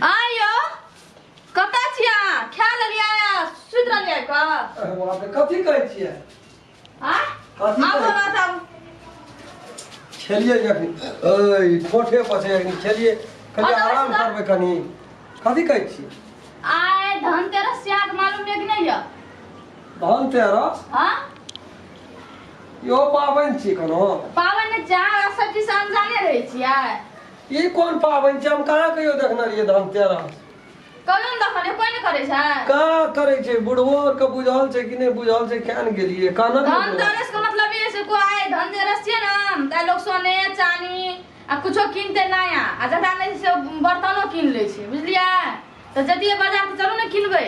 आइयो कतऽ छियै अहाँ? खा लेलियै आ सुति रहलियै कऽ अरे बाप रे, कथी कहै छियै आँ कथी आबू कहै ना तऽ आबू खेलियै जखनी ओइ ठोठे पर छै अखनी खेलियै कनि हँ तऽ आराम बैस करबै कनि कथी कहै छियै आइ धनतेरस छियै अहाँके मालूम यऽ कि नहि यऽ धनतेरस हाँ इहो पाबनि छियै कोनो पाबनि जा सब चीज से अनजाने रहै छियै ई कोन पाबनि छै हम कहाँ कहियो देखने रहियै धनतेरस कहियो ने देखलियै कोइ नहि करै छै कहाँ करै छै बुढ़बो आरके बुझल छै कि नहि बुझल छै केहन गेलियै कानक नहि बुझल। धनतेरस के मतलब ई छै कोइ आइ धनतेरस छियै ने तऽ लोक सोने चानी आ कुछो किनते नया आ जकरा नहि छै से बर्तनो कीन लै छै बुझलियै तऽ जतियै बाजार तऽ चलू ने किनबै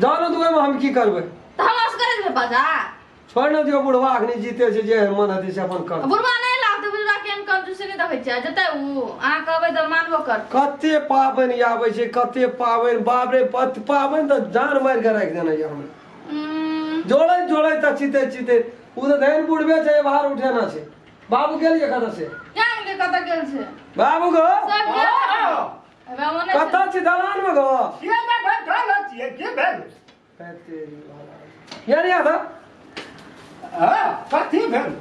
जानो तऽ ओहिमे हम की करबै तऽ हम असगरे जेबै बाजार छोड़ि ने दियौ बुढ़वा अखनी जीते छै जे मन हेतै से अपन कर बुढ़वा नहि लागतै बुढ़वा केहन कंजूसी नहि देखै छियै जेतै उ अहाँ कहबै तऽ मानबो करतै कते पाबनि आबै छै कते पाबनि बाप रे पाबनि तऽ जान मारि कऽ राखि देने यऽ हमरा जोड़ैत जोड़ैत तऽ चिते चिते ओ तऽ धैन बुढ़बे छै बाहर उठेना छै बाबू गेलियै कतऽ से क्या गेलै कतऽ गेल छै बाबू गो सब गेल हेबे ओने छै। कतऽ छी दलान मे गो के ने बैठल छियै की भेल यार यार हाँ कथी भेल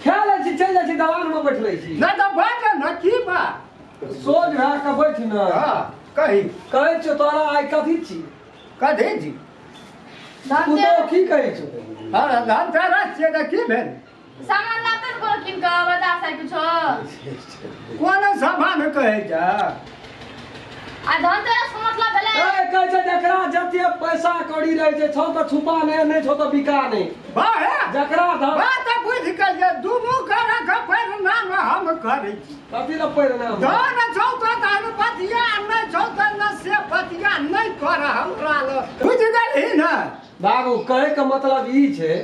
खा लै छी चलि जाइ छी दलान मे बैठ लै छी नहि तऽ बाज ने की बात सोझ भए कऽ बैठ ने हाँ कही कहै छियौ तोरा आइ कथी छी कथी छी पुतोहु की कहै छौ हाँ धनतेरस छियै तऽ की भेल सामान लाते ने कोनो कीन कऽ बाजार से कुछो कोन सामान कहै जा आ धनतेरस के मतलब भेलै ए कहै छै जकरा जते पैसा कौड़ी रहै छै छौ तऽ छुपा नहि नहि छौ तऽ बिका नहि वाह हे जकरा धन बात तऽ बुझि गेल जे दुनू करक परिणाम हम करै छी कथी लए परिणाम धन छौ तऽ धन बतिया नहि छौ तऽ न से बतिया नहि कर हमरा लग बुझि गेलही ने बाबू कहै के मतलब ई छै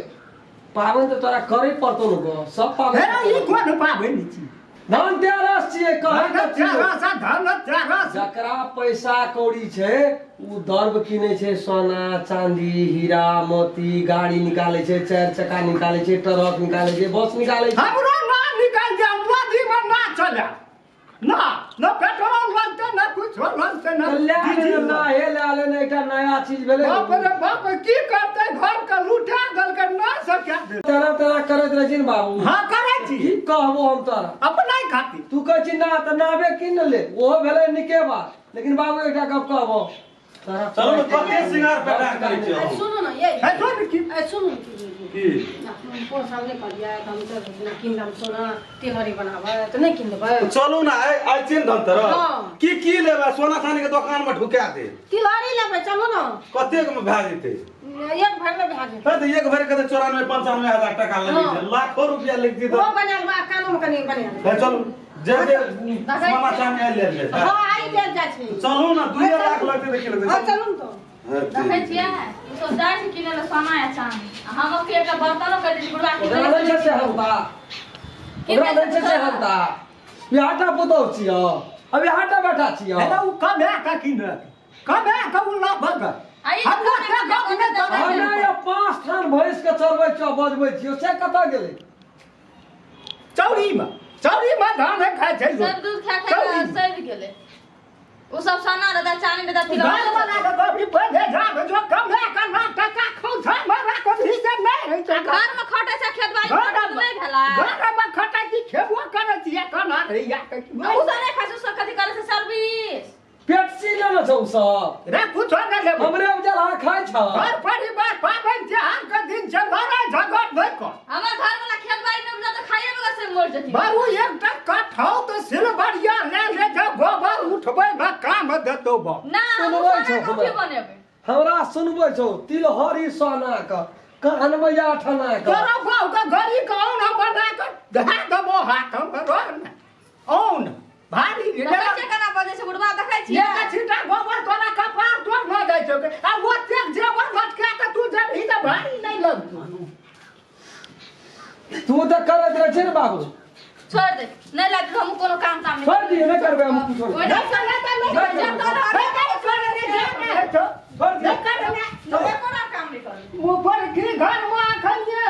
पाबनि तऽ तोरा करै पड़तौ ने गो सब हे पाबनि ई कोन पाबनि छी धनतेरस छियै कहै धन तऽ छियै तेरस धन तेरस जकरा पैसा कौड़ी छै ओ द्रव्य किनै छै सोना चांदी हीरा मोती गाड़ी निकालै छै चारि चक्का निकालै छै ट्रक निकालै छै बस निकालै छै हमरो ना निकाल दे हम नदीमे ना चले ना ना पेट्रोल लगतै ना कुछो लगतै ना तऽ लए डीजल लेने ना हे लए लेने एकटा नया चीज भेलै बाप रे बाप की करतै घर के लुटा देलकै ना सके तेना तेना करैत रहै छी ने बाबू हाँ करै छी की कहबो हम तोरा अपना खातिर तू कहै छी ना तऽ नावे कीन ले ओहो भेलै नीके बात लेकिन बाबू एकटा गप कहबो तोरा चलू ने कते श्रृंगार पेटार करै छियै आ अहाँ? सुनू ने ये है सुन की आ सुनू ने की की कोन साल नहि कहलियै तऽ हम तऽ कीन देब सोना तिलहरी बनाबै तऽ नहि कीन देबै चलू ने आइ आइ चिन्ह धनतेरस हँ। की की लेबै सोना चानी के दोकान में ढुका दे तिलहरी लेबै चलू ने कतेक में भए जेतै एक भरि मे भए जेतै हे तऽ एक भरि के तऽ 94 95 हजार टका लगै छै हँ। लाखो रुपया लागि जेतै ओ बना लेबै आ कानोमे कनि बना लेबै हे चलू जे जे सोना चानी आइ लेल जाइ छै हँ आइ लेल जाइ छै चलू ने 2 लाख लगतै तऽ की लगतै हँ चलू ने तऽ हे, देखै छियै ओ सब जाइ छै किनै लए सोना या चानी आ हम ओके एकटा बर्तनो करि दै छी बुढ़वा ओकरा नहि छै से हमता ओकरा नहि छै से हमता बिहाटा पुतहु छियौ अभी हाटा बैठा छियौ हे ओ कमे के किनत कमे के उ लभग आ ई हमरा से गप नहि करै हमरा ये पाँच थान भैंस के चरबै छियौ बजबै छियौ से कतऽ गेलै चौरी में चौरी में धान खाइ छै लोक। सब दूध खा खा कऽ सड़ि गेलै ओ सब सोना रहता चानी रहता घर तिलहरी वाला के कभी पहिले जाब जो कमे के ना टका खौछा मरा कभी से नहि होइ छै घर में खटै छै खेत बाड़ी खटै तऽ नहि भेलै घर में खटै छी खेबो करै छियै केना रहैया के ओ सब नहि खाइ छै ओ सब कथी करै छै सर्विस पेप्सी लेने छौ सब रे कुछो नहि लेबै हमरे उपजल खाइ छ घर परिवार पाबनि तिहार के दिन छै लड़ाइ झगड़ नहि कर हमर घर वाला खेत बाड़ी नहि उपजा तऽ खाइए बगैर से मर जेथिन बाबू एकटा कठौ तऽ सिलबरिया ले ले जा गोबर उठबै मे काम देतौ बा ना हम सुनबै सोना छौ कथी हमरा। बनेबै हमरा सुनबै छौ तिलहरी सोना के कानमे आठना के तोरा बाप के गरी के औन बना के धरा देबो हाथ मे रह ने औन भारी देखै छियै केना बजै छै बुढ़वा देखै छियै एक छींटा गोबर तोरा कपार तोर न जाइ छौ आ ओतेक जेबर लटका के तू जेबही तऽ भारी नहि लगतौ तू तऽ करैत रहै छै ने बाबू छोड़ दे नहि लागत हम कोनो काम ताम नहि छोड़ दिए नहि करबै हम कुछो ओहि नहि नहि करने तऽ नहि नहि करने। जब तोरा नहि करने, नहि करने, छोड़ दिए नहि करने। नहि कोनो काम नहि करबै ऊपर की घर में अखन ये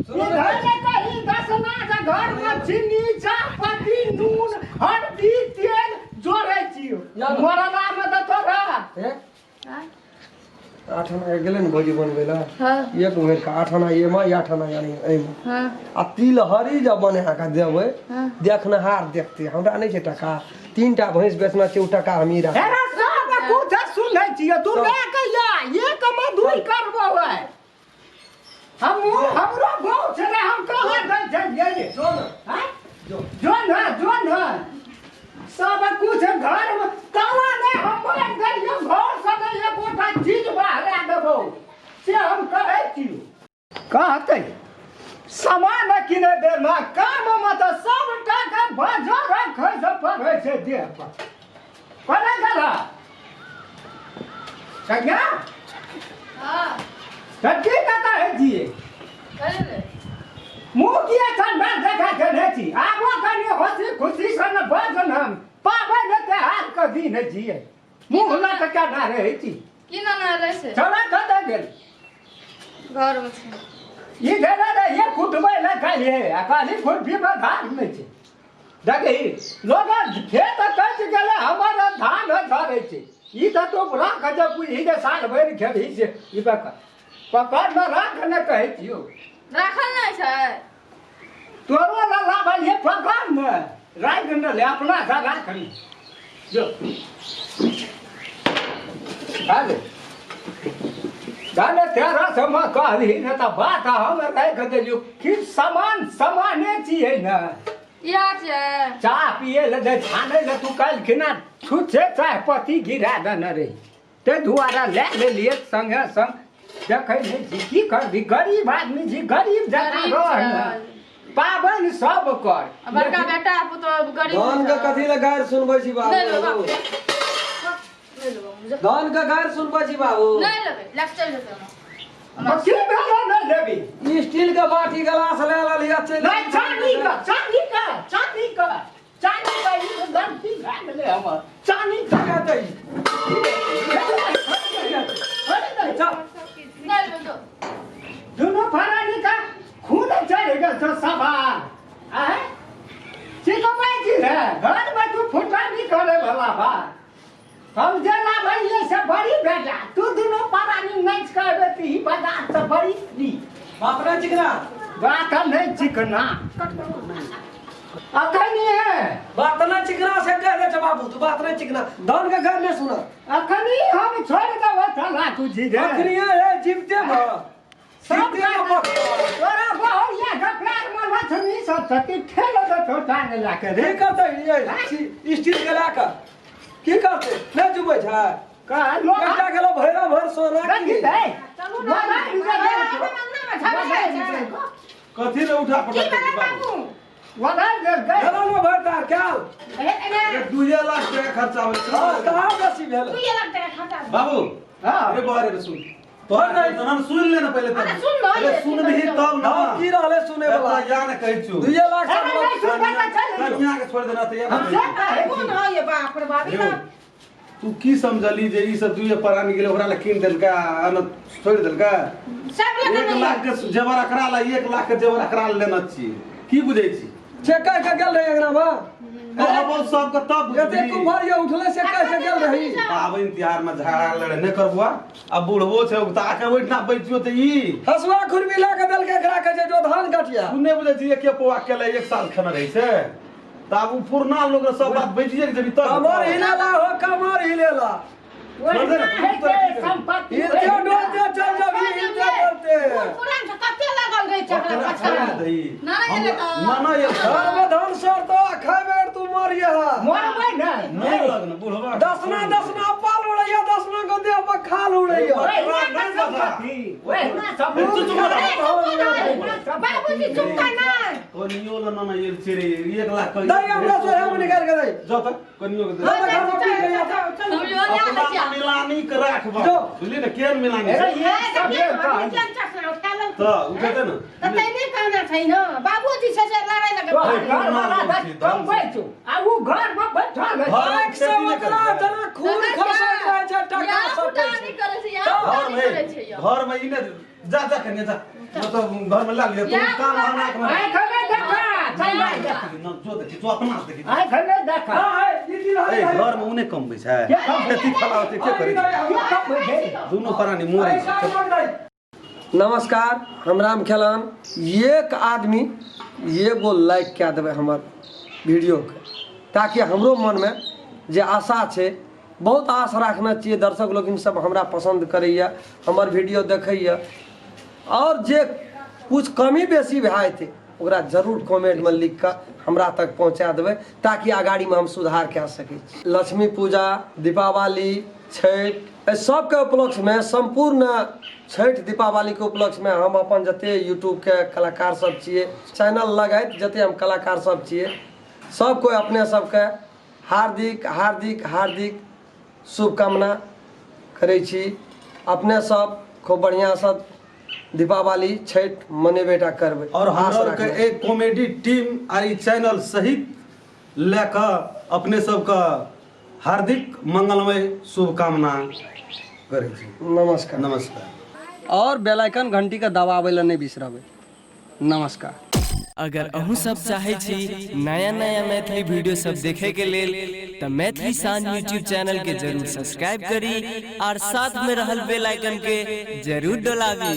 सुनू ई ने। घर में कहीं दसना के घर में चीनी चाह पत्ती नून हल्दी तेल जोड़े छियो। जा ना। मरला में तऽ तोरा हे 8 आना के गेलै ने भौजी बनबै लए। हाँ। एक भरि के 8 आना एमे, 8 आना यानी एहिमे। हाँ। आ तिलहरी जब बना कऽ देबै, हाँ। देखनहार देखतै। हमरा नहि छै टका, तीन टा भैंस बेचना छै, ओ टका हम ई राखब। हेरा सब कुछ सुनै छियै, तू लए के या एक मे दुई करबो है। हम हमरो गाँव छै रे, हम कहाँ दै छलियै? जो ने। हैं? जो। जो न, जो न, सब कुछ घर में ताला नहीं, हम मारि दैलियो घर से नहीं एकोटा चीज बाहर देबो, से हम कहै छियो। कहतै सामान किने बेरमे काम मे तऽ सब टाका बाजार खसि पड़ै छै देह पर। कोना गेल कन्या? हाँ। तऽ की कतऽ होइ छियै? कहे ले। मुँह किया ठंडा देखा के नहि छी? आबो कनि हँसी खुशी से ने बाज ने, हम पाबनि त्योहार के दिन छियै, मुँह लटका ना रहै छी। की ना ना रहै छै? चला, कतऽ गेल? घर में छै। ई गेलै रे, ये कुटबै लए काल्हि आ कहली खुरपी मे धान नहि छै। देखही लोग खेत कटि गेलै हमर, धान झड़ै छै। ई तऽ तू राख जे बुझही जे साल भरि खेबही से ई पकड़ पकड़ ने, राख ने, कहै छियौ। राखल नहि छै। तोरो लए लाबलियै, पकड़ ने, राखि ने ले, अपना से राख ने। जो खा ले जाने तेरा से कहली ने तऽ बात हम राखि देलियौ कि सामान सामाने छियै ने। इएह छै। चाह पिए लए जे छानै लए तू काल्हि खिना छुच्छे चाह पत्ती गिरा देने रही, ताहि दुआरे लए लेलियै संगे संग। देखै नहि छी की करबी, गरीब आदमी छी, गरीब जकाँ गरीब रह ने। छै। पाबनि सब कर। आ बड़का बेटा पुतोह गरीब धन के छै। कथी लए गारि सुनबै छी बाबू? नहि लेबै बाप। नहि लेबै हम, जो। धन के गारि सुनबै छी बाबू? नहि लेबै, लए के चलि जेतै हमरा। की भेलो नहि लेबी? ई स्टील के बाटी गिलास ले लेलियै, चलि। नहि, चानी का, चानी का, चानी का, चानी का। ई गलती भए गेलै हमर, चानी का। कहतै। चल। नहि लेबै, जो। दुनू फरानी का खून चढ़ गेल छौ सवार आय सिखबै छी रे घर में तू फुटानी करे वाला बात। हम जे लाभलियै से बड़ी बेटा, तू दुनू परानी नहि कहबे तऽ ई बाजार से बड़ी फ्री। बाप नहि चिकना। बात नहि चिकना अखन है। बात नहि चिकना से कह दे छै बाबू, तू बात नहि चिकना, धन के गारि नहि सुना। अखनी हम छोड़ देबो चला तू जी रे। अखनी हे जीवते भ सब जीवते भ। तोरा बहुरिया के प्यार में लक्ष्मी सब छथि, ठेल देतौ टांग लए के रे। की करतै ये स्टील के लए कऽ की करतै? नहि जुबै छै। कह लोग एकटा गेलो भैरा भर सोना रखी की दे। चलू ने। अंगना में झगड़ा छै। कथी ले उठा की पटक भेलै बाबू? बाबू? वला गेल गए। गेलो ने भरतार क्याल। हे एने। 2 लाख टका खर्चा भेल। हाँ, कहाँ बेसी भेल? 2 लाख टका खर्चा भेल। बाबू। हाँ। अरे बारे रे, सुन तोहर तहन सुन ले ना पहिले तब। अरे सुन न, अरे ये सुन नहीं तब ना। हम की रहले सुने वाला? एतना या ने कहै छु। 2 लाख अरे नहीं सुनबै तऽ चलि जो। कनिया के छोड़ देना तऽ या हम ने से कहै छी। कोन है ये? बाप रे बाप, ई यौ, तू की समझली जे ई सब दुइये प्राणी गेलै, ओकरा लए कीन देलका आ न छोड़ि देलका? सब लग 1 लाख के जेवर एकरा ला, 1 लाख के जेवर एकरा ला लेना छी, की बुझै छी? से कह के गेल रही अंगना में। कहबो सबके तब एते बुझबही। कुम्हर ये उठले से कह के गेल रही। पाबनि तिहार में झगड़ा लड़े नहि करबुआ, आ बुढ़बो छै तऽ आके ओहिठिना बैठियो तऽ ई हसुआ खुरपी ला के देलकै एकरा के जे जो धान कटिया। तू नहि बुझै छी, एके पौआ केले एक साल खेने रहै छै, तऽ आब ओ पुरना लोग सब बात बैठिए के जेबी तब। कमर हिलेला हो, कमर हिलेला। छोड़ दे ना, ओहिना हेतै सम्पत्ति। हिलते डोलते चल जबी, हिलते डोलते। बूढ़ पुरान से कते लागल रहै छै ओकरा एकरा छोड़ि पछाड़। दही। ना, ना, गेलै तऽ। ना ना ये घर में धान सरतो आ खेबे तू मरिया। मरबै नहि। नहि लगन बुढ़बा। दसना दसना पाल उड़ैया, दसना को देह पर खाल उड़ैया। ओहिना सम्पत्ति, ओहिना सम्पत्ति। चुप रह। बाबूजी, चुप कर ना। कनियो ल ना ना ये छै रे 1 लाख के। दही हमरा सोहे में निकाल के दही। जो तऽ कनियो के दे। ना, ना, घर में पी गई। हम लियो ने अपना आबै छियै। मिलानी के राखब। जो। बुझली ने केहन मिलानी अरे छै? ये सब ये कहानी। तऽ उठेतै ने। तऽ तै नहि कहना छै ने, बाबूजी छै से लड़ाइ लगे। तोहर घरवाला दस कमबै छौ आ उ घरमे बैठल है। घर आँख से ओकरा जना खून खसैत रहै छै, टका यहाँ सटै फुटानी छै। करै छै, यहाँ घर फुटानी में करै छै यौ। घर में ई ने जा जा कनिया जा, मतलब घर में ला लियो तू यहाँ कान आँख में। आँख नहि देखा। एखन नहि देखा। न जो देखी जो अपना से देखी। एखन नहि देखा। हाँ, ई तिलहरी ए है। घर में उने कमबै छै। के कमबै? खेती फलाव के करै छै? के कमबै छै? दुनू प्राणी मरै छै। नमस्कार, हम राम खेलान। एक आदमी एगो लाइक कए देबै हमर वीडियोके, ताकि हमरो मनमे जे आशा छै, बहुत आश राखने छियै, दर्शक लोकिन सब हमरा पसन्द करैए, हमर वीडियो देखैए, आओर जे कुछ कमी बेसी भए जेतै ओकरा जरूर कमेंटमे लिख कऽ हमरा तक पहुँचा देबै, ताकि अगाड़ीमे हम सुधार कए सकै छी। लक्ष्मी पूजा, दीपावली, छठि, एहि सबके उपलक्ष्यमे, सम्पूर्ण छठि दीपावलीके उपलक्ष्यमे हम अपन जते यूट्यूबके कलाकार सब छियै, चैनल लगैत जते हम कलाकार सब छियै, सब कोइ अपने सबके हार्दिक हार्दिक हार्दिक शुभकामना करै छी। अपने सब खूब बढ़िआँसँ दीपावली छठि मनेबे टा करबै। और आश हमरा के राखने। एक कॉमेडी टीम आ ई चैनल सहित लए कऽ अपने सबके हार्दिक मंगलमय शुभकामना करै छी। नमस्कार। नमस्कार। और बेल आइकन घंटी के दबाबै लए नहि बिसरबै। नमस्कार। अगर अहूँ सब चाहै छी नया नया मैथिली वीडियो सब देखे के लेल तऽ मैथिली शान यूट्यूब चैनल के जरूर सब्सक्राइब करी और साथ में रहल बेल आइकन के जरूर डोलाबी।